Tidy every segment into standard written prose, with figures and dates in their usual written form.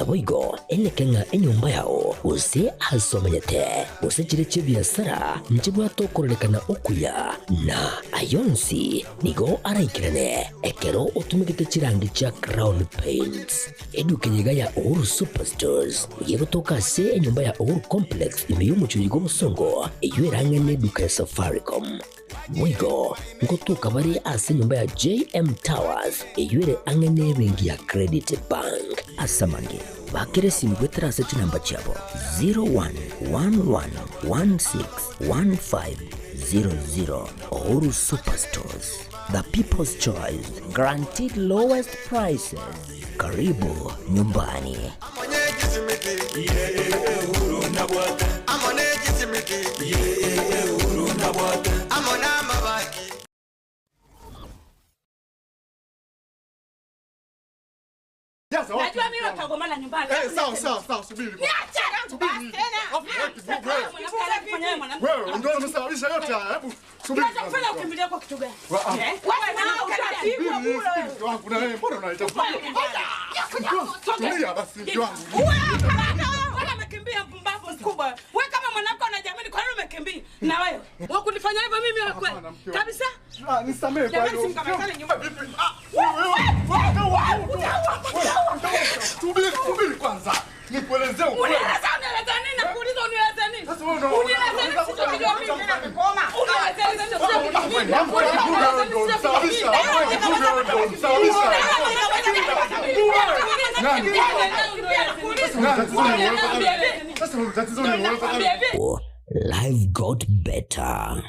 Naboigo eneke ng'a enyomba yao, gose aase omenyete, gose chiria chi'ebiasara nchibwate okororekana okuya, na ayio onsi nigo araikerane ekero otumegete chirangi chia Crown Paints. Eduka eye iga ya Uhuru Superstores nigo egotoka ase enyomba ya Uhuru Complex ime y'omochie oyo bw'obosongo, eyio erang'e neduka ya Safaricom. Boigo ngotoka bare ase enyomba ya JM Towers eyio ere ang'e nebenki ya Credit Bank. Ase amange, bakera esimi goetera ase chinamba chiabo 0111161500. Uhuru Superstores, the people's choice, guaranteed lowest prices. Karibu nyumbani. Najua mimi utagombana nyumbani. Eh, sawa sawa sawa, subiri. Niache Subiri. tena. Afu, wewe, Mwanamke Wewe ndio umesababisha yote haya. Hebu subiri. Unataka kufanya ukimbilia kwa kitu gani? Wa- ah. Eh? Wewe na utapigwa Subiri, bure subiri, mke wangu na wewe mbona unaleta Tulia basi mke wangu. Wewe amekimbia mpumbavu mkubwa. Wewe kama mwanamke unajiamini kwa nini umekimbia? Na wewe wewe kunifanya hivyo mimi wewe kweli? Hapana, mke wangu. Kabisa? Ah, nisamehe kwa Jamani hiyo. simkamatane nyumba. Vipi? Ah, wewe, wewe, wewe, wewe, Subiri, subiri kwanza. Nikuelezee ukweli. Unieleza unieleza nini? Nakuuliza unieleza nini? Sasa wewe una- Unieleza nini sichokijua mimi? Unieleza nini sichokijua mimi? Sasa tatizo ni wewe. Life got better.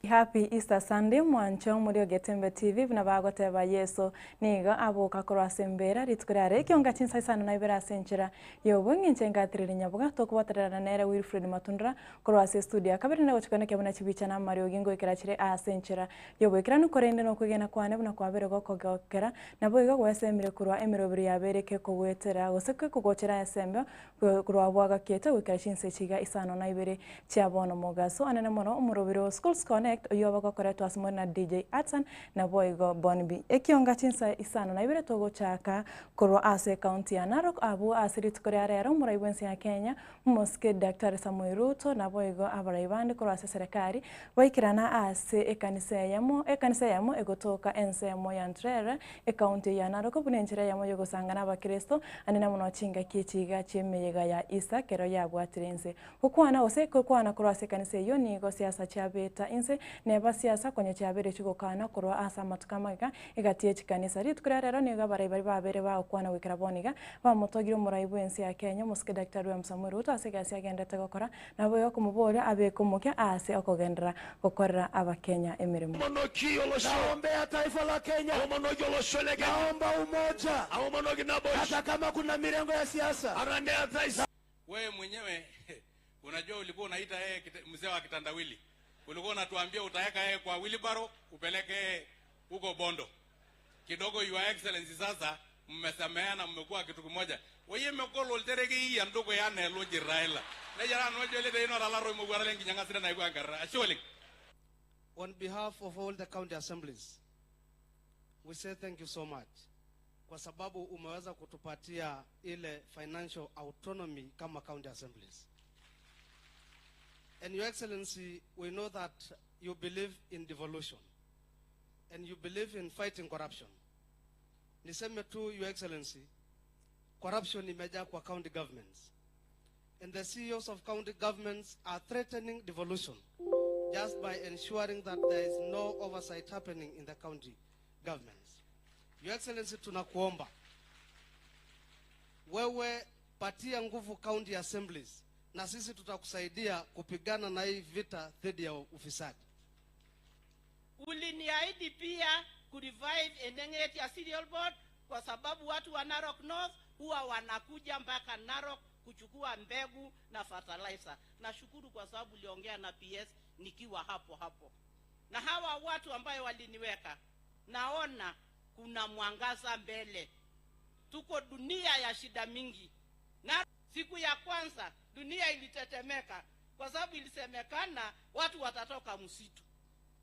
Happy Easter Sunday mwancho muri Ogetembe TV buna bagoteba Yeso nigo aboka korwa ase embera rituko riare ekionga chinsa isano na ibere ase enchera yobong'inche ngatiriri nyaboga tokobatererana nere Wilfred Matundura korwa ase studio akabere na gochikana kebuna chibicha na amariogi ngoikera chire ase enchera yoboikeranu korende na okwegena kwane buna kwabere gokogokera nabo igo gwesemire korwa emeroberi yabere kekogwetera gose kekogochera esembe korwa bwagakiete goikera chinsa chiga isano na ibere chia bono mogaso anene mono omoroberi o Schools Connect oyo bagokoretwa ase more na DJ Atsan na boigo Bonbi ekionga chinsa isano na ibere togochaka korwa ase county ya Narok abu ase rituko ria rero omorai bwensi ya Kenya omosike Daktari Samoei Ruto na boigo abarai bande korwa ase serikali baikirana ase ekanisa eyemo ekanisa eyemo egotoka ensemo ya Ntrere ecounty ya Narok buna enchera eyemo yogosangana abakristo anene mono chingaki echiga chiemeyega ya Easter kero yabwatire ense gokwana gose gokwana korwa ase ekanisa eywo nigo siasa chiabeta inse neba siasa konya chiabere chigokana korwa ase amatuko amagega egati echikanisa rituko ria rero nigo abarai bari babere bagokwana goikera bono iga bamotogire omorai bwa ense ya Kenya omosike Daktari William Samoei Ruto ase egasi agendete gokora nabo igo okomoboria abeke omokia ase okogenderera gokorera abakenya emeremo. Naombea taifa la Kenya, naomba umoja, hata kama kuna mirengo ya siasa. Wewe mwenyewe unajua ulikuwa unaita yeye mzee wa kitandawili, ulikuwa unatuambia utaweka yeye kwa wheelbarrow upeleke yeye huko Bondo kidogo. Your Excellency, sasa mmesameana, mmekuwa kitu kimoja. Oye mekolo oltereke iya ndugu ya nelo Raila nejara nojo le ino rala ro mo gwara lengi nyanga sina na igwa ngarra ashe oleng. On behalf of all the county assemblies, we say thank you so much kwa sababu umeweza kutupatia ile financial autonomy kama county assemblies. And Your Excellency, we know that you believe in devolution and you believe in fighting corruption. Niseme tu, Your Excellency, corruption imejaa kwa county governments. And the CEOs of county governments are threatening devolution just by ensuring that there is no oversight happening in the county governments. Your Excellency, tunakuomba wewe patia nguvu county assemblies na sisi tutakusaidia kupigana na hii vita dhidi ya ufisadi. Uliniahidi pia kurevive Endeng'etia Cereal Board kwa sababu watu wa Narok North huwa wanakuja mpaka Narok. kuchukua mbegu na fertilizer. Nashukuru kwa sababu uliongea na PS nikiwa hapo hapo, na hawa watu ambayo waliniweka, naona kuna mwangaza mbele. Tuko dunia ya shida mingi, na siku ya kwanza dunia ilitetemeka kwa sababu ilisemekana watu watatoka msitu,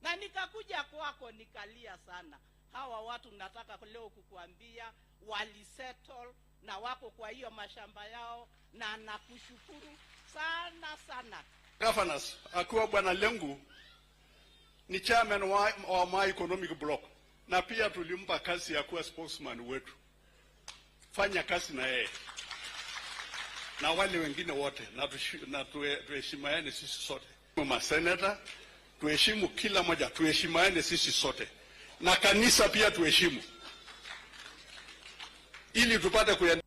na nikakuja kwako nikalia sana. Hawa watu nataka leo kukuambia walisettle na wako kwa hiyo mashamba yao, na nakushukuru sana sana. Governors akiwa Bwana Lengu ni chairman wa, wa my economic block, na pia tulimpa kazi ya kuwa spokesman wetu. Fanya kazi na yeye na wale wengine wote, na tushi- na tuheshimiane sisi sote. Maseneta tuheshimu kila moja, tuheshimiane sisi sote, na kanisa pia tuheshimu, ili tupate kuya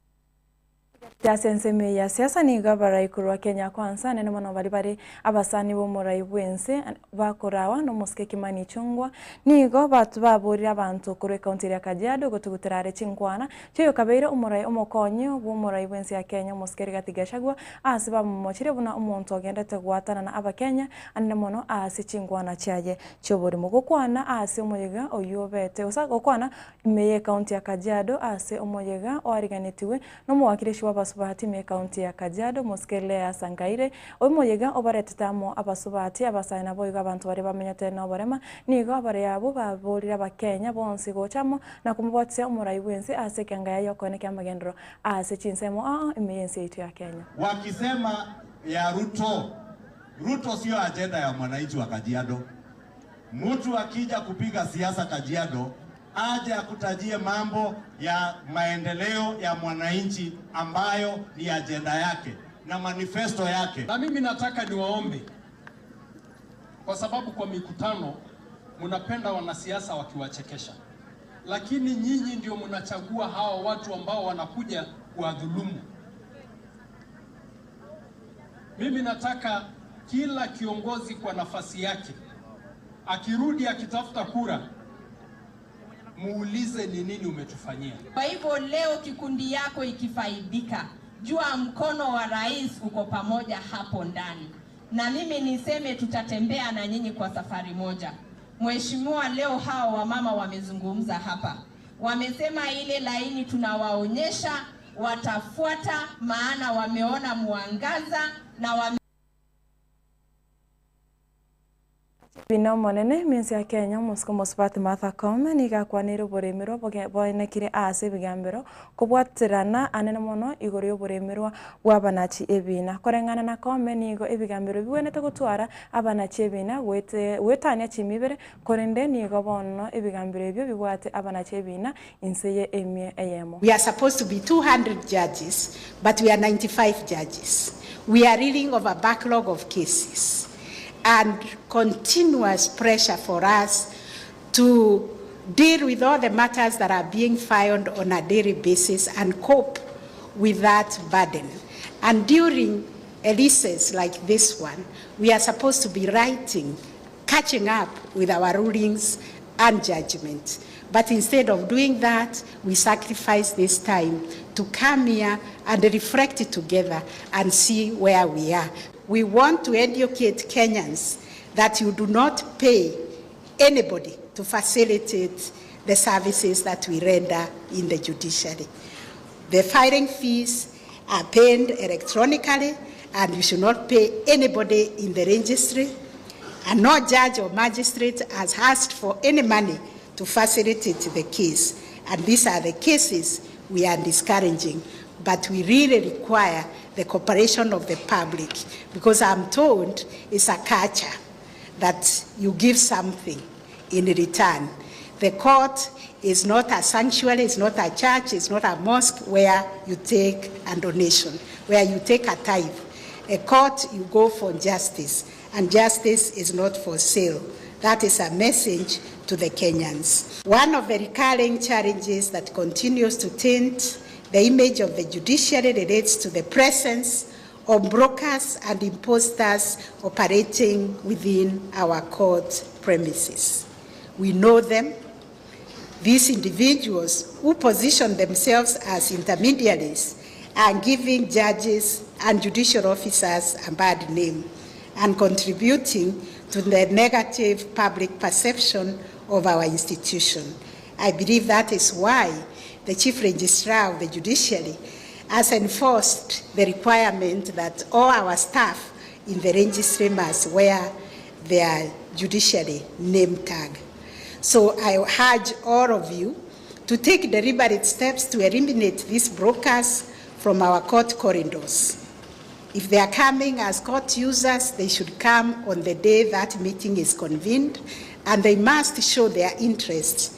Ase ensemo eye ya siasa nigo abarai korwa Kenya Kwanza nene mono baria bare abasani b'omorai bw'ense bakorawa na omosike Kimani Ichung'wa nigo batu baborire abanto korwa ekaunti eria ya Kajiado gotugutera are chinkwana chiayokabeire omorai omokonyi bw'omorai bw'ense ya Kenya omosike Rigathi Gachagua ase bamomochire buna omonto ogendete goatana na abakenya anene mono ase chinkwana chiaye chi'oborimo. Gokwana ase omoyega oyio obete gose gokwana ime y'ekaunti ya Kajiado ase omoyega oariganetigwe Nomowakilishi bw'abasubati ime ekaunti ya Kajiado, Mosike Leah Sankaire, omoyega obaretete amo abasubati, abasae naboigo abanto baria bamenyete noborema, nigo abare abwo baborire abakenya bonsi gocha amo na komobwatisia omorai bw'ense ase ekeanga yaye okoenekia amagenderero ase chinsemo ao ime y'ense yaito ya Kenya. Wakisema ya Ruto, Ruto sio ajenda ya mwananchi wa Kajiado. Mtu akija kupiga siasa Kajiado aje akutajie mambo ya maendeleo ya mwananchi ambayo ni ajenda yake na manifesto yake. Na mimi nataka niwaombe, kwa sababu kwa mikutano mnapenda wanasiasa wakiwachekesha, lakini nyinyi ndio mnachagua hawa watu ambao wanakuja kuwadhulumu. Mimi nataka kila kiongozi kwa nafasi yake akirudi akitafuta kura, muulize ni nini umetufanyia. Kwa hivyo leo kikundi yako ikifaidika, jua mkono wa rais uko pamoja hapo ndani. Na mimi niseme tutatembea na nyinyi kwa safari moja. Mheshimiwa, leo hao wamama wamezungumza hapa, wamesema ile laini tunawaonyesha watafuata, maana wameona mwangaza na wame Buna Omonene emensi ya Kenya omosike omosubati Martha Koome nigo akwaneire oboremerwa boenekire ase ebigambero kobwaterana anene mono igoro y'oboremerwa bw'abanachi ebina. Koreng'ana na Koome nigo ebigambero bigwenerete gotwara abanachi ebina goetania chimibere korende nigo bono ebigambero ebio bibwate abanachi ebina inse ye emia eyemo. We are supposed to be 200 judges, but we are 95 judges. We are reeling of a backlog of cases and continuous pressure for us to deal with all the matters that are being filed on a daily basis and cope with that burden. And during a recess like this one, we are supposed to be writing, catching up with our rulings and judgments. But instead of doing that, we sacrifice this time to come here and reflect it together and see where we are. We want to educate Kenyans that you do not pay anybody to facilitate the services that we render in the judiciary. The filing fees are paid electronically, and you should not pay anybody in the registry. And no judge or magistrate has asked for any money to facilitate the case. And these are the cases we are discouraging. But we really require the cooperation of the public, because I'm told it's a culture that you give something in return. The court is not a sanctuary, it's not a church, it's not a mosque where you take a donation, where you take a tithe. A court, you go for justice, and justice is not for sale. That is a message to the Kenyans. One of the recurring challenges that continues to taint the image of the judiciary relates to the presence of brokers and imposters operating within our court premises. We know them. These individuals who position themselves as intermediaries are giving judges and judicial officers a bad name and contributing to the negative public perception of our institution. I believe that is why the Chief Registrar of the Judiciary has enforced the requirement that all our staff in the registry must wear their judiciary name tag. So I urge all of you to take deliberate steps to eliminate these brokers from our court corridors. If they are coming as court users, they should come on the day that meeting is convened, and they must show their interest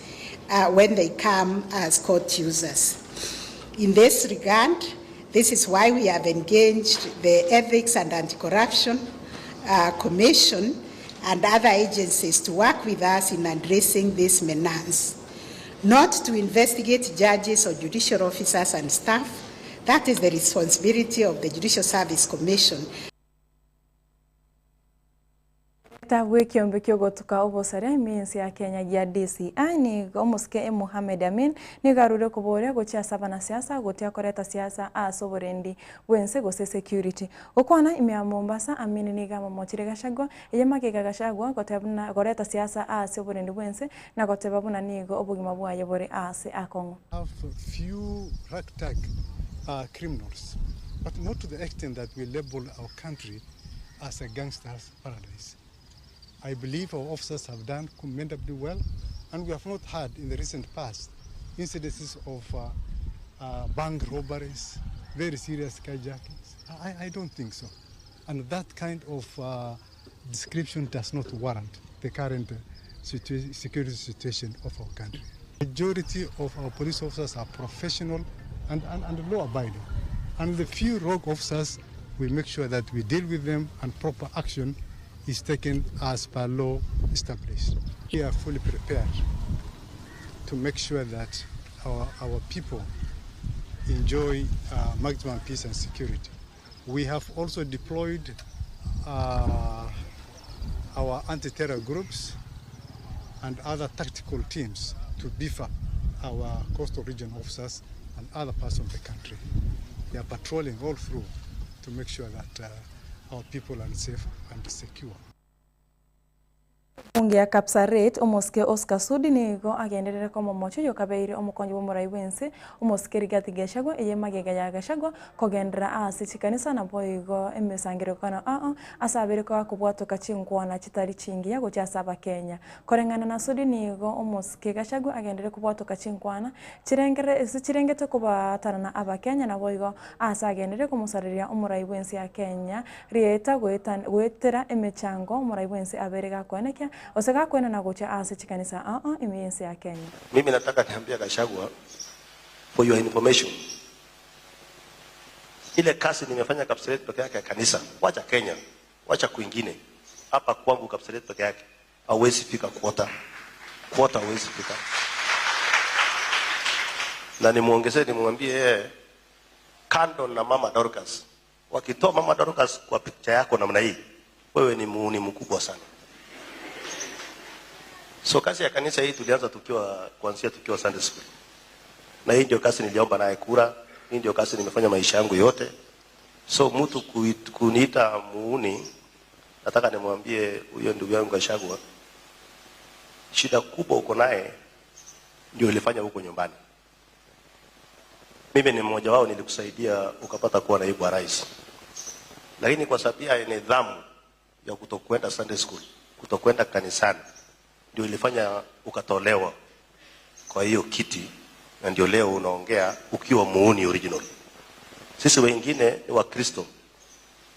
when they come as court users. In this regard, this is why we have engaged the Ethics and Anti-Corruption Commission and other agencies to work with us in addressing this menace. Not to investigate judges or judicial officers and staff. That is the responsibility of the Judicial Service Commission. Director bw'ekiombe ki'ogotuka obosaria ime y'ense ya Kenya gia DCI nigo omosike Mohammed Amin nigo arure koboria gochia ase abanasiasa gotia koreta siasa ase oborendi bw'ense gose security. Gokwana ime ya Mombasa Amin nigo amomochire Gachagua eye magega Gachagua goteba buna koreta siasa ase oborendi bw'ense na goteba buna nigo obogima bwaye bore ase akong'u. Have few ragtag criminals but not to the extent that we label our country as a gangster's paradise. I believe our officers have done commendably well, and we have not had in the recent past incidences of bank robberies, very serious carjackings. I don't think so. And that kind of description does not warrant the current security situation of our country. Majority of our police officers are professional and law-abiding. And the few rogue officers, we make sure that we deal with them and proper action is taken as per law established. We are fully prepared to make sure that our people enjoy maximum peace and security. We have also deployed our anti-terror groups and other tactical teams to beef up our coastal region officers and other parts of the country. They are patrolling all through to make sure that our people are safe and secure. Bunge ya Kapsaret omosike Oscar Sudi nigo agenderere komomocha oyo kabeire omokonyi bw'omorai bw'ense omosike Rigathi Gachagua eye magega ya Gachagua kogendera ase chikanisa naboigo emesangererekano aa ase abere kobwatoka chinkwana chitari chingiya gochia ase abakenya. Koreng'ana na Sudi nigo omosike Gachagua agenderere kobwatoka chinkwana chirengere ase chirengete kobatarana abakenya naboigo ase agenderere komosareria omorai bw'ense ya Kenya rieta goetera emechango omorai bw'ense abere gakoenekia ose gakoenana gochia ase chikanisa aa ime y'ense ya Kenya. Mimi nataka niambia Gachagua, for your information, ile kazi nimefanya Kapseret peke yake ya kanisa, wacha Kenya, wacha kwingine, hapa kwangu Kapseret peke yake hauwezi fika quarter, quarter hauwezi fika. Na nimuongezee, nimwambie yeye, kando na Mama Dorcas, wakitoa Mama Dorcas kwa picha yako namna hii, wewe ni muuni mkubwa sana. So kazi ya kanisa hii tulianza kuanzia tukiwa Sunday school. Na hii ndio kazi niliomba naye kura, hii ndio kazi nimefanya maisha yangu yote. So mtu kuniita muuni, nataka nimwambie huyo ndugu yangu Gachagua, shida kubwa uko naye ndio ilifanya huko nyumbani. Mimi ni mmoja wao, nilikusaidia ukapata kuwa naibu wa rais. Lakini kwa sababu ya nidhamu ya kutokwenda Sunday school, kutokwenda kanisani, ndio ilifanya ukatolewa kwa hiyo kiti, na ndio leo unaongea ukiwa muuni original. Sisi wengine ni Wakristo,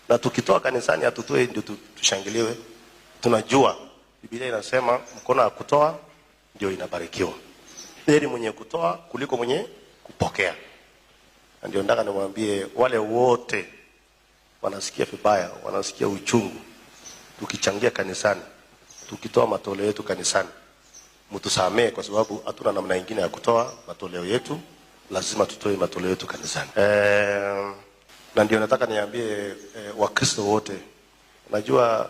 na tukitoa kanisani hatutoe ndio tushangiliwe. Tunajua Biblia inasema mkono wa kutoa ndio inabarikiwa. Heri mwenye kutoa kuliko mwenye kupokea. Na ndio nataka nimwambie wale wote wanasikia vibaya, wanasikia uchungu tukichangia kanisani, tukitoa matoleo yetu kanisani, mtusamee kwa sababu hatuna namna nyingine ya kutoa matoleo yetu, lazima tutoe matoleo yetu kanisani. Na ndio nataka niambie Wakristo wote, unajua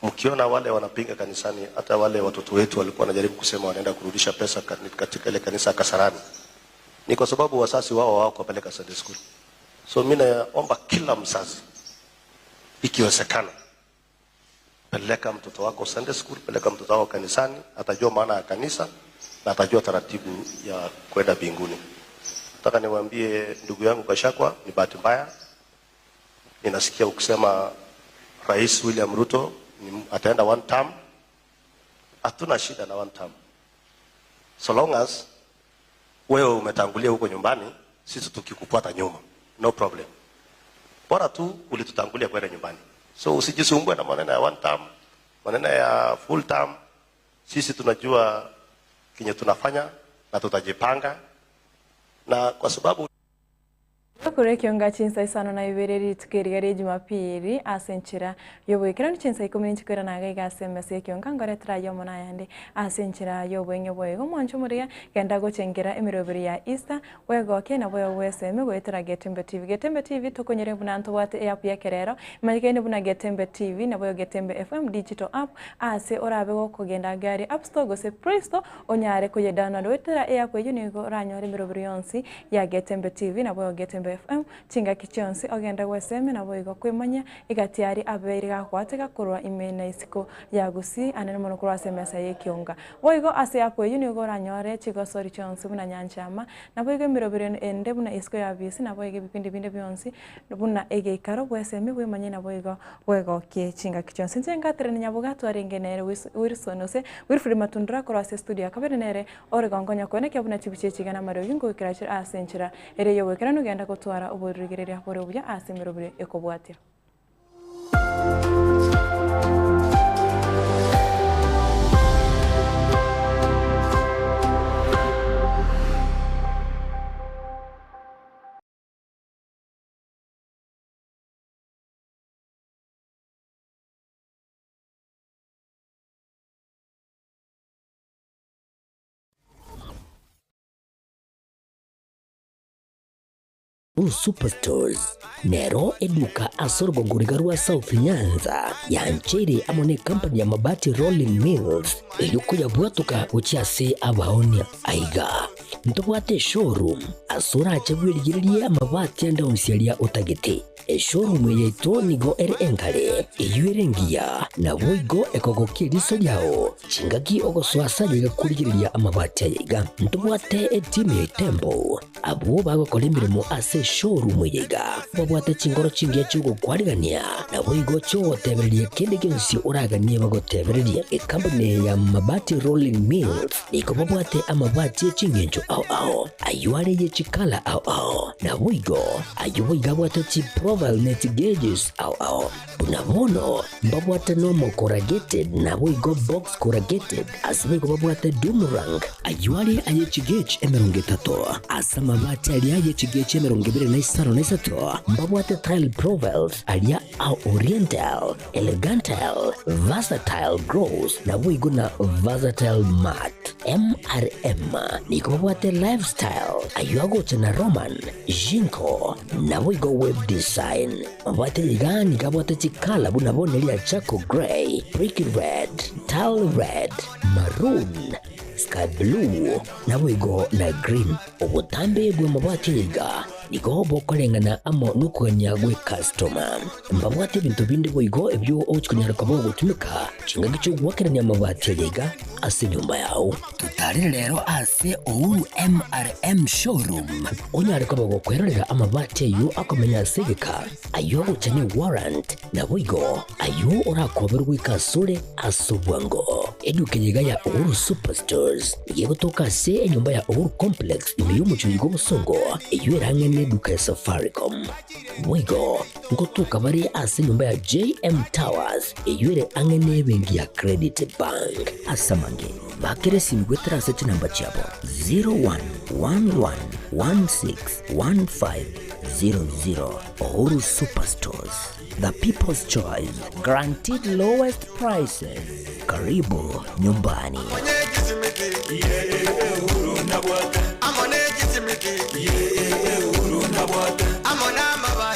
mkiona wale wanapinga kanisani, hata wale watoto wetu walikuwa wanajaribu kusema wanaenda kurudisha pesa katika ile kanisa Kasarani, ni kwa sababu wasasi wao hawakupeleka Sunday school. So mi naomba kila mzazi, ikiwezekana, peleka mtoto wako Sunday school, peleka mtoto wako kanisani, atajua maana ya kanisa na atajua taratibu ya kwenda mbinguni. Nataka niwaambie ndugu yangu Gachagua, ni bahati mbaya ninasikia ukisema Rais William Ruto ni, ataenda one term. Hatuna shida na one term, so long as wewe umetangulia huko nyumbani, sisi tukikufuata nyuma, no problem. Bora tu ulitutangulia kwenda nyumbani, so usijisumbue na maneno ya one term, maneno ya full term. Sisi tunajua kenye tunafanya na tutajipanga, na kwa sababu Kore ekionga chinsa isano na ibere rituko eriga ria Jumapili ase enchera ya oboikeranu chinsa ikomi ninchikwera naga iga ase emesa ekionga ngoretera aye omono ayande ase enchera ya obweng'e boigo omwancho omorigia genda gochengera emeroberi ya Easter bwegokie nabo bweseme goetera Getembe TV. Getembe TV tokonyere buna ntobwate eapp ya ekerero emanyekaine buna Getembe TV naboigo Getembe FM digital app ase orabe gokogenda gari App Store gose Play Store onyare koyedownload goetera eapp eyio nigo oranyore emeroberi yonsi ya Getembe TV naboigo Getembe FM chingaki chionsi ogende gweseme naboigo kwemanyia egati aria abeire gagoateka korwa ime na isiko ya Gusii anene mono korwa ase emesa y'ekionga. Boigo ase app eyio nigo oranyore chigosori chionsi buna Nyanchama, naboigo emeroberi ende buna isiko ya Bisi naboigo ebipindi binde bionsi buna egeikaro bwesemi bwemanyie naboigo bwegokie chingaki chionsi. Inche ngaterania Nyaboga twarenge nere Wilson gose Wilfred Matundura korwa ase estudio ya kabere nere ore gonkonya koenekia buna chibicha echi iga namariogi ngoikera chire ase enchera ere y'oboikeranu genda gotwara oborigereria bore obuya ase emeroberi ekobwatia. Uhuru Superstores nero eduka ase orogongo riga rwa South Nyanza yancheire amo ne company ya Mabati Rolling Mills erio koyabwatoka gochia ase abaonia. Aiga ntobwate eshowroom ase orache bwerigererie amabati ande onsi aria otagete. Eshowroom eye yaito nigo ere enkare, eyio ere engiya, naboigo ekogokia eriso riao chingaki ogosoa ase aye iga korigereria amabati aya iga. Ntobwate etimu ya Itembo Abwo bagokora emeremo ase eshowroom eye iga babwate chinkoro chingiya chi'ogokwarigania, naboigo chi'ogotebereria kende gionsi oraganie bagotebererie. Ekampuni eye ya Mabati Rolling Mills nigo babwate amabati e chingencho ao ao, ayio are ye chikala ao ao, naboigo ayio boigo abwate chiprofile ne chigeges ao ao. Buna bono mbabwate nomo corrugated naboigo box corrugated, ase boigo babwate doom rank, ayio are aye chigauge 30, ase amabati aria aye chigauge 23, mbabwate tile profiles aria a oriental, elegantal, versatile gloss naboigo na versatile matte. MRM nigo babwate lifestyle, ayio agocha na Roman, Jinko, naboigo web design. Mabwate iga nigo abwate chikala buna bono eria charcoal grey, brick red, tile red, maroon, sky blue, naboigo na green. Obotambe bw'amabwate aya iga nigo bokoreng'ana amo nokogania gw'ecustoma. Mbabwate ebinto binde boigo ebio ogochi konyara koba ogotumeka chingaki chi'ogoakerania amabati aya iga ase enyomba yao. Totarire rero ase Uhuru MRM Showroom onyare koba gokwerorera amabati ayio akomenya ase egeka, ayio agocha ne warrant, naboigo ayio orakoberwe goika asore ase obwango. Eduka eye iga ya Uhuru Superstores nigo egotoka ase enyomba ya Uhuru Complex ime y'omochie oiga obosongo, eyio ere ang'e neduka ya Safaricom. Boigo ngotoka bare ase enyomba ya JM Towers eyio ere ang'e nebenki ya Credit Bank. Ase amange, bakera esimi goetera ase chinamba chiabo 0111161500. Uhuru Superstores, the people's choice, guaranteed lowest prices. Karibu nyumbani.